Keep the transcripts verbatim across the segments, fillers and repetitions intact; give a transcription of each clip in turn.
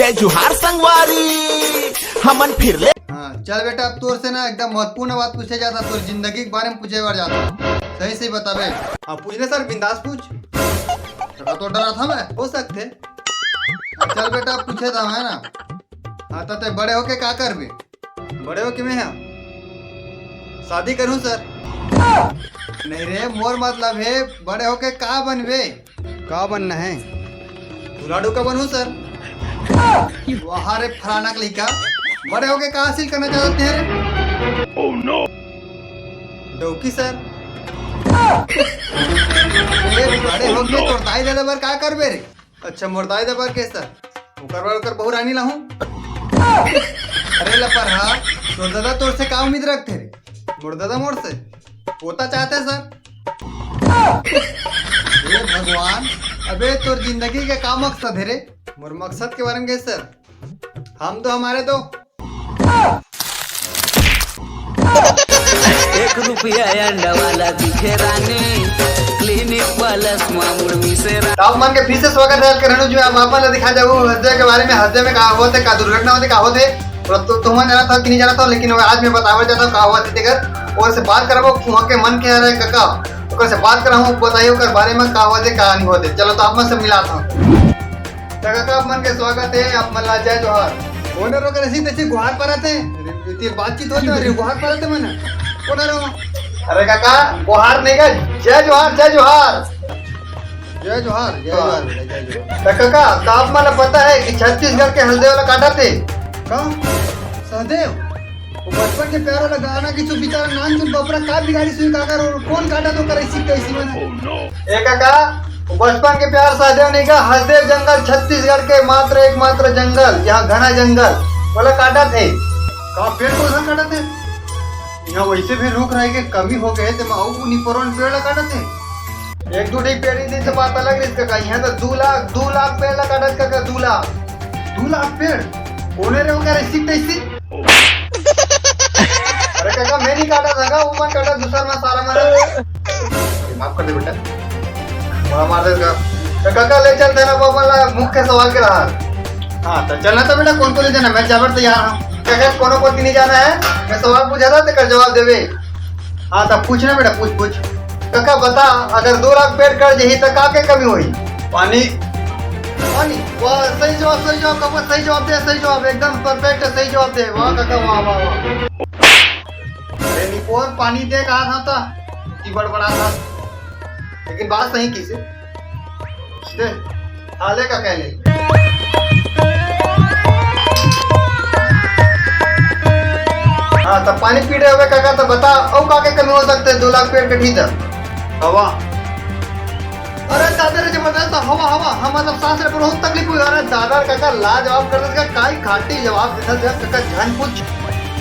जय जोहार संगवारी, हमन फिर ले। हाँ, चल बेटा, अब तोर से ना एकदम महत्वपूर्ण बात पूछे जाता, तोर जिंदगी के बारे में पूछे बर जाता। सही सही बताबे। हाँ, पूछ ले सर, बिंदास पूछ। तो डरा था मैं, हो सकते। हाँ, चल बेटा, अब पूछे था मैं ना। हाँ, तो ते बड़े होके का करबे? बड़े होके मैं, हाँ, शादी करूँ सर। नहीं रे, मोर मतलब है बड़े होके का बनबे? का बनना है? दूल्हा डोका बनूं सर। वाह रे फलाना के लइका, बड़े होके का हासिल करना चाहते हैं रे? Oh no! डौकी सर। ए, बड़े होके तोर दाई ददा बर का करबे रे? अच्छा, मोर दाई ददा बर के सर? ओकर बर ओकर बहू रानी लाहूं। अरे लपरहा, तोर ददा तोर से का उम्मीद रखते रे? मोर ददा मोर से पोता चाहते सर। हे भगवान, अबे तोर जिंदगी के का मकसद है रे? मोर मकसद के बारे में कहे सर, हम दो हमारे दो। एक रुपया अंडा वाला दिखे रानी, क्लिनिक प्लस मामुड़ मिसे रा- तो आप मन के फिर से स्वागत है आज के रेणु जी में। अब आप मन ला दिखा जाऊँ हसदेव के बारे में, हसदेव में का होत है, का दुर्घटना होत है, का होत है। और तो तुमन जानत हो कि नहीं जानत हो, लेकिन आज मैं बतावल जाता हूँ का होत है तेकर, और से बात करबो वहाँ के मन के रहे काका, ओकर से बात कराहूँ, बताइए ओकर बारे में का होत है, का नहीं होत है। चलो तो आप मन से मिलाता हूँ। तो काका, आप मन के स्वागत है, आप मन ला जय जोहार। कौन रो कर ऐसी तैसी गुहार परत है? अरे, इतनी बातचीत होती है, अरे, गुहार परत है मन। कौन रो? अरे काका, गुहार नहीं का, जय जोहार, जय जोहार। जय जोहार, जय हाँ। जोहार बेटा, जय जोहार। तो काका, तो आप मन ला पता है कि छत्तीसगढ़ के हसदेव ला काटत हे? का? सहदेव? वो बचपन के प्यार वाला गाना की तो बेचारा नानचुन बपरा का बिगाड़ी सुई काका रो, कौन काटा तो करे सीखते इसी में? ए काका, वो बचपन के प्यार सहदेव नहीं का, हसदेव जंगल, छत्तीसगढ़ के मात्र एकमात्र जंगल, यहाँ घना जंगल, बोला काटत हे। का पेड़ पौधा काटत हे? यहाँ वैसे भी रुख राई के कमी हो गए, ते अउ निपोरन पेड़ ला काटत हे। एक दो ठे पेड़ ही दे तो बात अलग रही काका, यहाँ तो दो लाख, दो लाख पेड़ ला काटत काका, दो लाख। दो लाख पेड़? कोने रे ओकर ऐसी तैसी? अरे काका, मैं नहीं काटा था का, वो मन काटा, दूसरा मन सारा मन। माफ कर दे बेटा, बड़ा मार दे का। तो काका ले चलते ना बाबा ला मुख्य सवाल के रहा। हाँ, तो चलना तो बेटा, कौन को ले जाना, मैं जाबर तैयार हूँ। काका, कोनो को नहीं जाना है, मैं सवाल पूछा था, तेकर जवाब देवे। हाँ, तो पूछना बेटा, पूछ, पूछ। काका बता, अगर दो लाख पेड़ कट जाही, तो का के कमी होही? पानी। पानी। वाह, सही जवाब, सही जवाब, काका, सही जवाब दे, सही जवाब, एकदम परफेक्ट, सही जवाब दे। वाह काका, वाह, वाह, वाह। अरे निपोर, पानी दे कहा था, था कि बड़बड़ा था, लेकिन बात सही की से। दे, हाले का कहले। हाँ, तब पानी पी रहे हुए काका, तो बता, और का के कमी हो सकते हैं, दो लाख पेड़ कटी था। हवा। अरे दादा रे, जबरदस्त हवा, हवा, हम मतलब सांस ले बहुत तकलीफ हुई। अरे दादा रे, काका लाजवाब कर देगा, काई खाटी जवाब देता था काका, झन पूछ।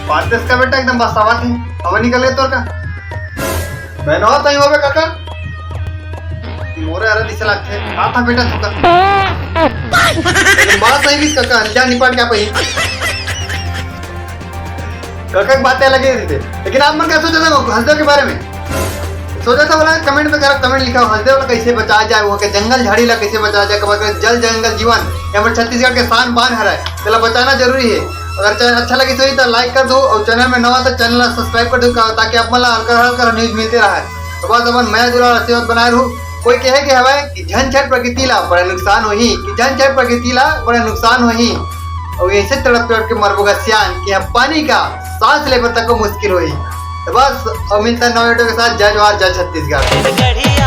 बात इसका बेटा एकदम बसावत है, हवा निकल गई तोर का। मैं ना तई होबे काका। मोरे अरे दिस लागथे। का था बेटा तू का? बात सही भी काका, अनजान निपट क्या पही। काका की बातें अलग ही थी। लेकिन आप मन का सोचा था हसदेव के बारे में? सोचा था बोला कमेंट में करा, कमेंट लिखा हसदेव ला कैसे बचाया जाए, वहाँ के जंगल झाड़ी ला कैसे बचाया जाए, कमर के जल जंगल जीवन, ये हमारे छत्तीसगढ़ के शान बान हरा है, तेला बचाना जरूरी है। अगर चैनल अच्छा लगी सही तो लाइक कर दो और चैनल में नवा तो चैनल ला सब्सक्राइब कर दो का-, ताकि आप मन ला हल्का हल्का न्यूज मिलते रहे। तो बस अपन मया जुला आशीर्वाद बनाए रहू। कोई कहे के हवय कि झन छट प्रकृति ला बड़ा नुकसान होही, कि झन छट प्रकृति ला बड़ा नुकसान होही। और ऐसे तड़प तड़प के मरबो गा सियान कि यहाँ पानी का सांस लेबे तक को मुश्किल होही। तो बस, और मिलता है नवे वीडियो के साथ। जय जोहार, जय छत्तीसगढ़। गढ़िया